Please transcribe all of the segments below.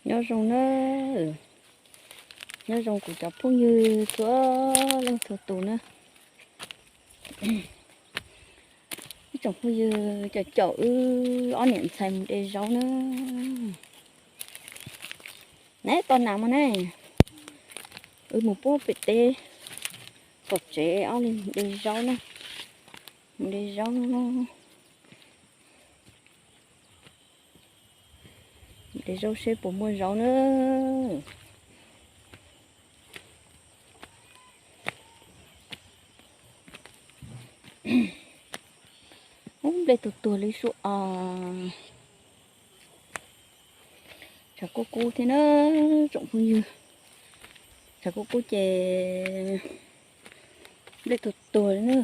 Nyob zoo na, nyob zoo kuv cov phooj ywg txhua leej txhua tus na. Ib tsoom phooj ywg, caum caum wb ob niam ntxhais mus de zaub na. Neb tos nas mog ne, wb mus puag pem teb tom tsev ob leeg de zaub na. Mus de zaub, de zaub seb puas muaj zaub na. Ub, nplej tuag tuag li sua os. Tshav kub kub thiab na tsoom phooj ywg. Tshav kub kub ces nplej tuag tuag li na.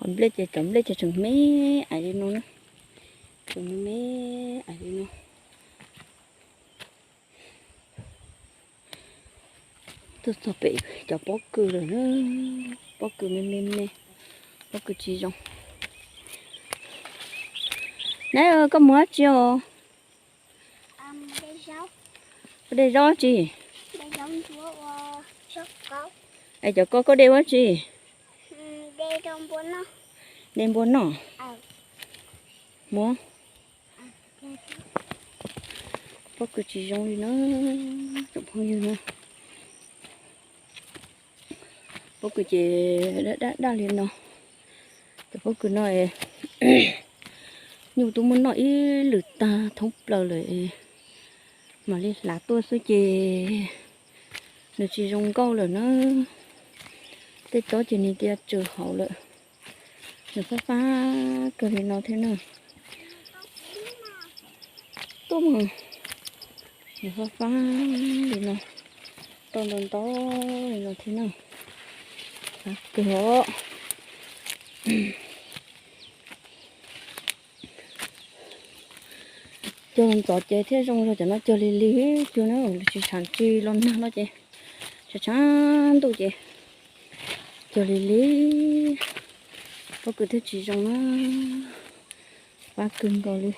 Qhov nplej ces cov nplej ces tseem me ais li no na, tseem me me ais li no. Tuaj txog pem cov pob kws lawm na, pob kws me me me, pob kws tsis zoo. Neb, koj mus dab tsi os? Koj de zaub tsi? Es cov koj, koj de ua tsi? De npua noj. Muab. Pob kws tsis zoo li na, tsoom phooj ywg na. Pob kws ces daj daj daj li no. Cov pob kws no nyuj twb muab noj ib lwm tag thoob plaws lawm, mam li hlav tuaj xwb ces nws tsis zoo nkauj lawm na. Tej tsob ces nws tias tsws hauv lawm. Nws fab fab kawg li no thiab na. Tuaj mas, nws fab fab li no, rau ntau ntau li no thiab na. Fab kawg os. Cog ntxov ces thiaj zoo, yog cov no cog lig lig cuag na, tsis tshav tsis los nag no ces, tshav tshav ntuj ces cog lig lig, pob kws thiaj tsis zoo na. Fab kawg nkaus li.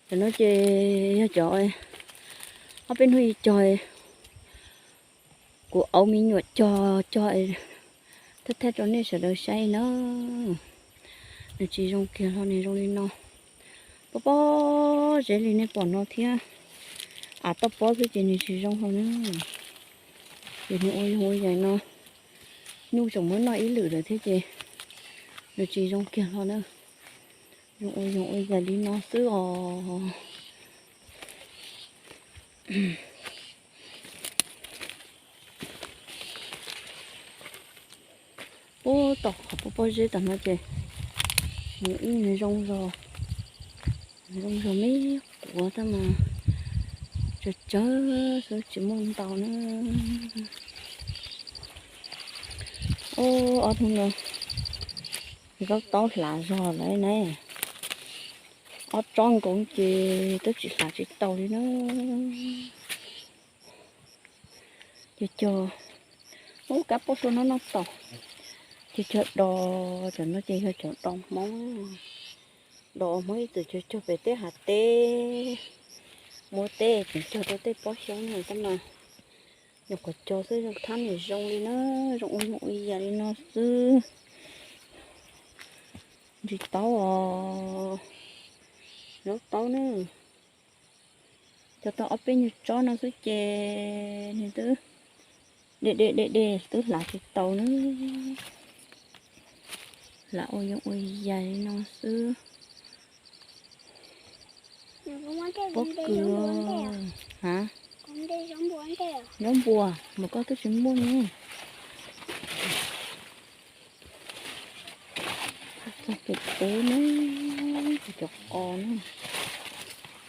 Cov no ces yog cov ob peb hnub ib cog, kuv auv me nyuam cog cog thiaj thaij rau nej sawv daws saib na. Nws tsis zoo kiag hlo, nws zoo li no, pob pob zeb li nej pom no thiab. Av toj pob xwb ces nws tsis zoo hlo na. Ces nws ua yoog ua yaig no, nyuj tseem muab noj ib lwm lawm thiab ces nws tsis zoo kiag hlo na. Zoo ua yoog ua yaig li no xwb os. Puag tom qhov pob pob zeb tom no ces nws ib nws zoo zog, zoo zog me quav tab mas tsawg tsawg xwb tsis muaj ntau na. Ob hnub no zaub taub hlav zog lawm ne. Ob tsob nkoos ces twb tsis hlav tsis tau li na. Ces cog, ub, kab pob sua no noj tau. Ces cog do, cov no ces yog cov do Hmoob, do Hmoob ib txwm cog cog pem teb hav teb, muab teb tseem cog rau tej pob xyoob no tab mas nyuam qhuav cog xwb, zoo thab nws zoo li na, zoo ua yoog ua yaig li no xwb. Ntsis taub os, zaub taub na. Cog tau ob peb nyuag tsob no xwb ces nws twb de de de de twb hlav tsis tau na. Hlav ua yoog ua yaig li no xwb. Pob kws, ha, zaub npua mas koj twb tsis muaj ne. Txog pem teb na, kuv cov qos na,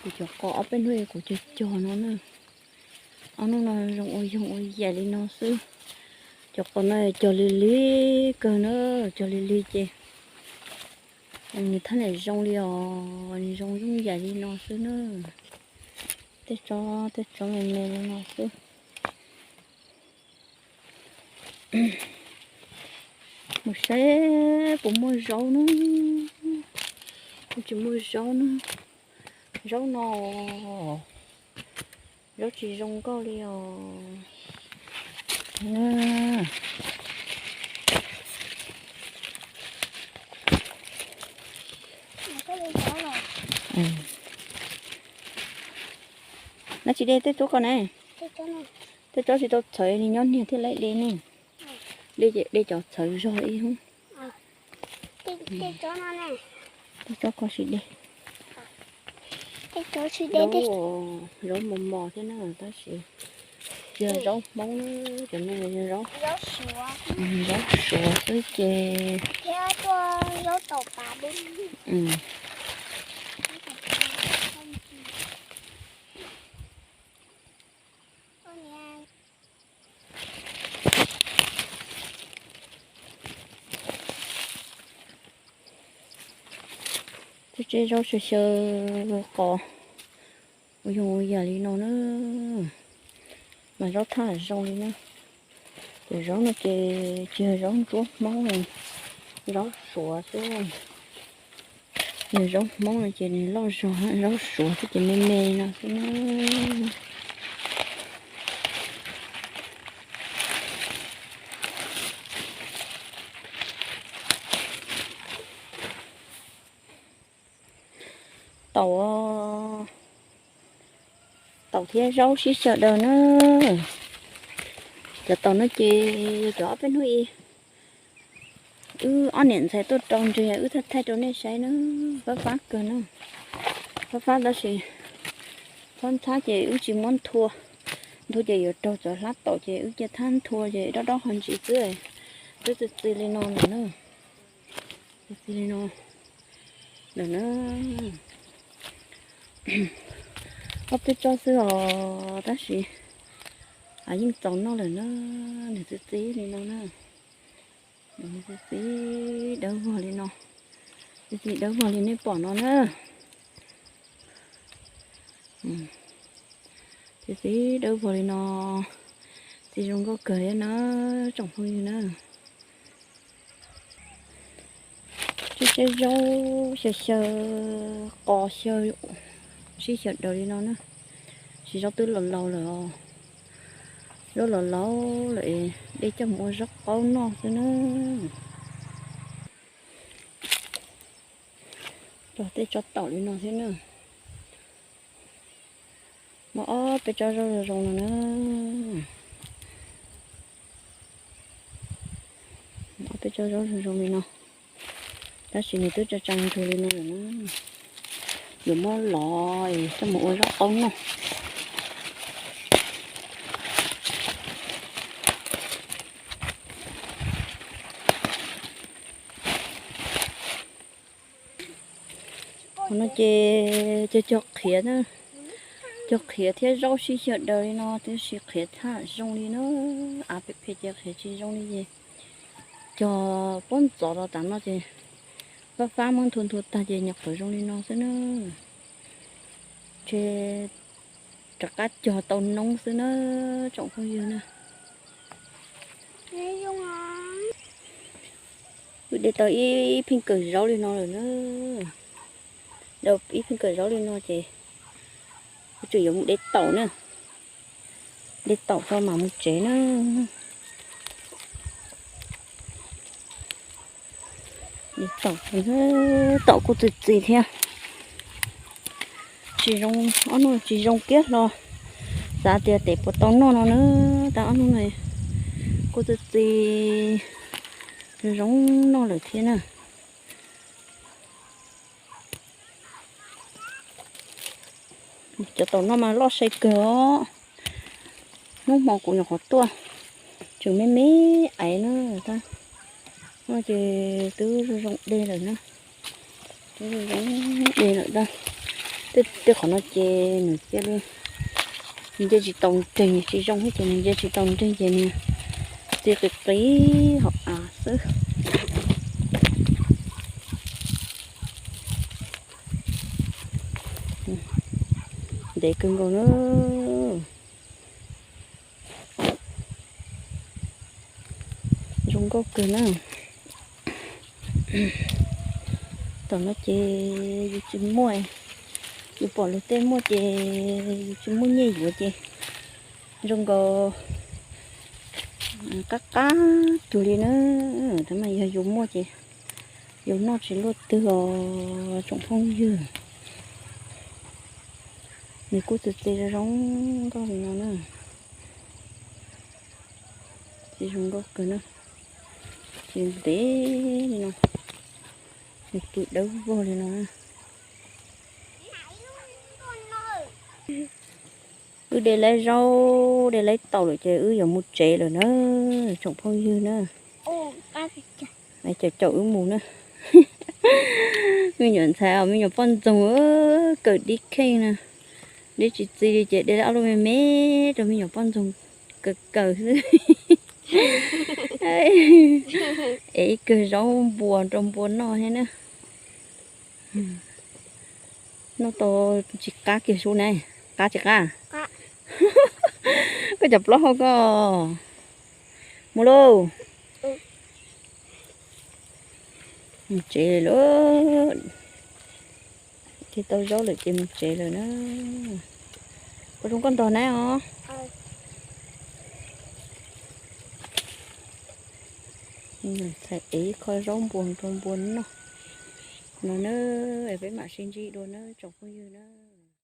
kuv cov qos ob peb hnub kuv cog cog no na. Ob hnub no zoo ua yoog ua yaig li no xwb. Cov qos no cog lig lig kawg na, cog lig lig ces nws thab niam zoo li os, nws zoo yooj yaig li no xwb na. Tej tsob tej tsob me me li no xwb. Mus saib puas muaj zaub na. Kuj tsis muaj zaub na. Zaub no, zaub tsis zoo nkauj li os. Nab tsis de tej tsob ko ne. Tej tsob tsis tau txhawv, nws nyob niag thiaj li de ne. De ces de cov txhawv zog ib hub. Tej tsob ko tsis de. Zaub mos mos thiab na, tab sis tsis yog zaub Hmoob, cov no yog zaub, zaub suav xwb ces. Tsob tseb zaub xyaw xyaw qos ua yoov ua yam li no na, mas zaub thaj zoo li na. Cov zaub no ces tsis yog zaub ntsuab Hmoob, zaub suav xwb. Yog zaub Hmoob no ces nws loj zog, zaub suav xwb ces me me no xwb na. Taum, taum thiab zaub sib xyaw daws na. Cov taum no ces cov ob peb hnub ib wb ob niam ntxhais tuaj rau ntseg wb thaij thaij rau nej saib na. Fab fab kawg na, fab fab tab sis txhob ntxhab ces wb tsis muab nthua, nthua ces yuav raug cov hlab taum ces wb cia thab nthua ces dob dob qhov ntsis xwb. Twb txi txi li no lawm na, txi txi li no lawm na. Ob peb tsob xwb os, tab sis yeej txaus noj lawm na. Nws txi txi li no na, nws txi txi dawb vog li no, txi txi dawb vog li nej pom no na. Txi txi dawb vog li no, txi zoo nkauj kawg li na tsoom phooj ywg na. Tsob tseb zaub xyaw xyaw qos xyaw sib xyaw daws li no na, tsis zaub twb laus laus lawm os. Zaub laus laus lawm es de coj mus ua zaub qaub noj xwb na. Cog tej tsob taum li no thiab na. Muaj ob peb tsob zaub zoo zoo no na. Ob peb tsob zaub zoo zoo li no, tab sis nws twb tsa tsa ntsug li no lawm na. Yuav muab lov coj mus ua zaub qaub noj. Qhov no ces cog cog qhiav na, cog qhiav thiab zaub sib xyaw daws li no, tab sis qhiav txhaj zoo li na. Av phem phem ces qhiav tsis zoo li ces cog pob ntxov los tas no ces fab fab muab nthua nthua tag ces nyuam qhuav zoo li no xwb na. Ces rov qab cog tau noob xwb na, tsoom phooj ywg na. Wb de tau ib pheej kawm zaub li no lawm na. De ib pheej kawm zaub li no ces wb tseem yuav mus de taum na. De taum tso mam mus tsev na. De taum, taum kuj txi txi thiab. Tsis zoo, ob hnub tsis zoo kiag hlo, xav tias tes puas tau noj no na, tab ob hnub no kuj txi txi zoo noj lawm thiab na. Cov taum no mas loj sai kawg os. Hnub hmo kuv nyuam qhuav tuaj, tseem me me aiv na. Tab no ces twb zoo zoo de lawm na. Twb zoo zoo de lawm ntag. Tej qhov no ces nws cia li, nws nce tsis tau nreeg, tsis zoo thiab ces nws nce tsis tau nreeg ces nws txi qis qis hauv av xwb. Ntev kawg nkaus na. Zoo nkauj kawg na. Tom no ces yus tsis muaj, yus pom luag tej muaj ces yus tsis muaj nyiaj yuav ces zoo nkaus qab qab cuag li na. Tab mas yog yus muaj ces yus noj tsis luaj twg os tsoom phooj ywg. Nws kuj txiv txiv zoo zoo nkauj li no na. Txiv zoo nkauj kawg na. Txiv ntev li no. Nws pw dawb vog li no na. Wb de laib zaub de laib taum lawm ces wb yuav mus tsev lawm na, tsoom phooj ywg na. Caum caum wb mus na. Me nyuam ntxhais os, me nyuam poj ntxoog kawm dib kheej na. Dib tsis txi li ces de ob lub me me rau me nyuam poj ntxoog kawm kawm xwb. Es ib kawg zaub npua rau npua noj thiab na. Noj tau tsis qab kiag sub na. Qab tsis qab? Koj cov plaub hau koj. Mus lauj. Mus tsev lawm. Ces tau zaub lawm ces mus tsev lawm na. Ua zoo koj ntog na os. Txhais ev ib qho zaub npua rau npua noj no na. Peb mam sib ntsib dua na tsoom phooj ywg na.